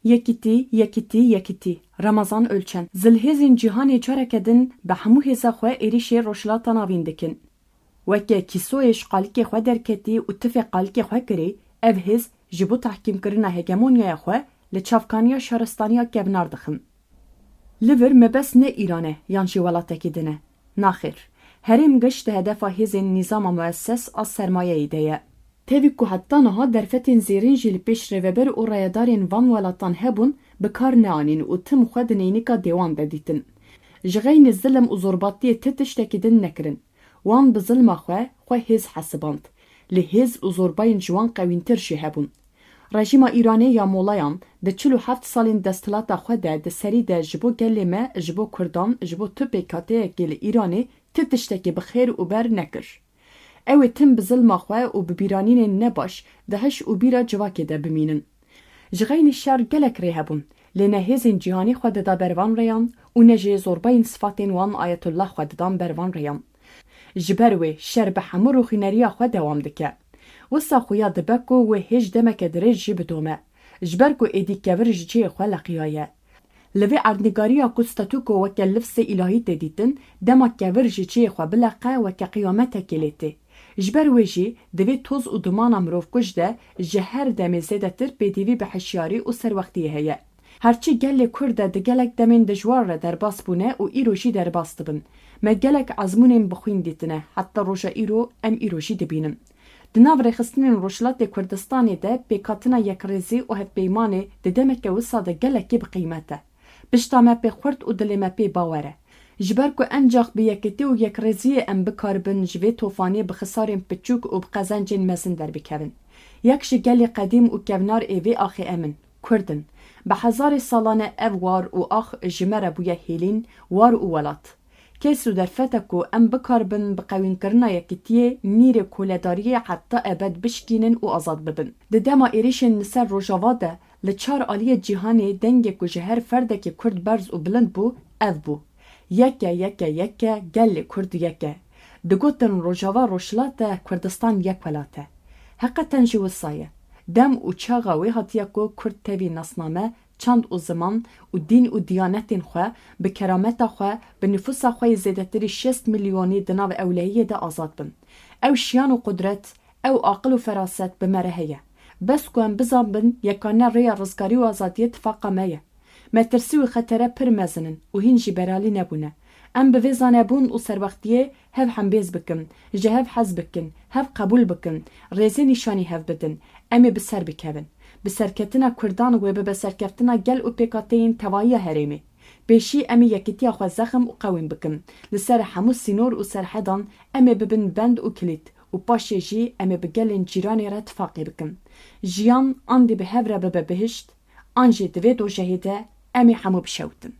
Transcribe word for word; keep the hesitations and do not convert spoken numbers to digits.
Yekîtî, yekîtî, yekîtî. Ramazan Ölçen. Zilhêzên cîhanê careke din bi hemû hêza xwe êrîşê Rojhilata Navîn dikin. Weke kîsoyê ji qalikê xwe derketî û tifê qalikê xwe kirî, ev hêz ji bo tehkîmkirina hegemonyaya xwe li çavkaniya şaristaniya kevnar dixin. Li vir mebest ne Îran e yan jî welatekî din e. Naxêr. Herêm giş di hedefa hêzên nîzama muesses a sermayeyê de ye. Tevî ku heta niha derfetên zêrîn jî li pêş rêveber û rayedarên van welatan hebûn, bi kar neanîn û tim xwe di neynika dêwan de dîtin. Ji xeynî zilm û zorbatiyê ti tiştekî din nekirin. Wan bi zilma xwe, xwe hêz hesiband. Lê hêz û zorbayên ji wan qewîntir jî hebûn. Rejîma Îranê ya molayan di çil û heft salên desthilata xwe de di serî de ji bo gelê me, ji bo kurdan, ji bo tu pêkhateyekê li Îranê ti tiştekî bi xêr û ber nekir. Ew ê tim bi zilma xwe û bi bîranînên nebaş di hiş û bîra civakê de bimînin. Ji xeynî şer gelek rê hebûn, lê ne hêzên cîhanî xwe dida ber van rêyan û ne jî zorbayên sifatên wan Ayetullah xwe didan ber van rêyan. Ji ber wê şer bi hemû rûxîneriya xwe dewam dike. Wisa xuya dibe ku wê hêj demeke dirêj jî bidome. Ji ber ku êdî kevir ji cihê xwe leqiyaye. Li vê erdnîgariya ku statuko weke lifzê îlahî tê dîtin, dema kevir ji cihê xwe bileqe weke qiyametekê lê tê. Ji ber wê jî divê toz û dumana mirovkuj de ji her demê zêdetir pêdivî bi hişyarî û serwextiyê heye. Herçî gelê Kurd de di gelek demên dijwar re derbas bûne û îro jî derbas dibin. Me gelek ezmûnên bi xwîn dîtine, heta roja îro em îro jî dibînin. Di nav rêxistinên Rojhilatê Kurdistanê de pêkhatina yekrêzî û hevpeymanê di demeke wisa de gelekî bi qîmet e. Pişta me pê xurt û dilê me pê bawer e. Ji ber ku encax bi yekitî û yekrêziyê em bikaribin ji vê tofanê bi xisarên piçûk û bi qezencên mezin derbikevin. Yek ji gelê qedîm û kevnar ê vê axê em in, Kurd in. Bi hezarê salan e ev war û ax ji me re bûye hêlîn, war û welat. Kes û derfet e ku em bikaribin bi qewînkirina yekitiyê nîrê koledariyê heta ebed bişkînin û azad bibin. Di dema êrîşên li ser Rojava de li çar aliyê cîhanê dengê ku ji her ferdekî Kurd berz û bilind bû, ev bû: Yeke, yeke, yeke, gelê Kurd yeke. Digotin Rojava Rojhilat e, Kurdistan yek welat e. Heqeten jî wisa ye. Dem û çaxa wê hatiye ku Kurd tevî nasname, çand û ziman û dîn û diyanetên xwe, bi kerameta xwe, bi nifûsa xwe yê zêdetirî şêst milyonî di nav ewlehiyê de azad bin. Ew şiyan û qudret, ew aqil û feraset bi me re heye. Bes ku em bizanbin yekane rêya rizgarî û azadiyê tifaqa me ye. Metirsî û xetere pir mezin in û hîn jî beralî nebûne. Em bi vê zanebûn û serwextiyê hev hembêz bikin, ji hev hez bikin, hev qebûl bikin, rêzê nîşanî hev bidin, em ê bi ser bikevin. Bi serketina Kurdan wê bibe serkeftina gel û pêkhateyên tevahiya herêmê. Pêşî em ê yekitiya xwe zexm û qewîn bikin. Li ser hemû sînor û serhedan em ê bibin bend û kilît û paşê jî em ê bi gelên cîranê re tifaqê bikin. Jiyan an dê bi hev re bibe bihişt, an jî di vê dojehê de em ê hemû bişewtin.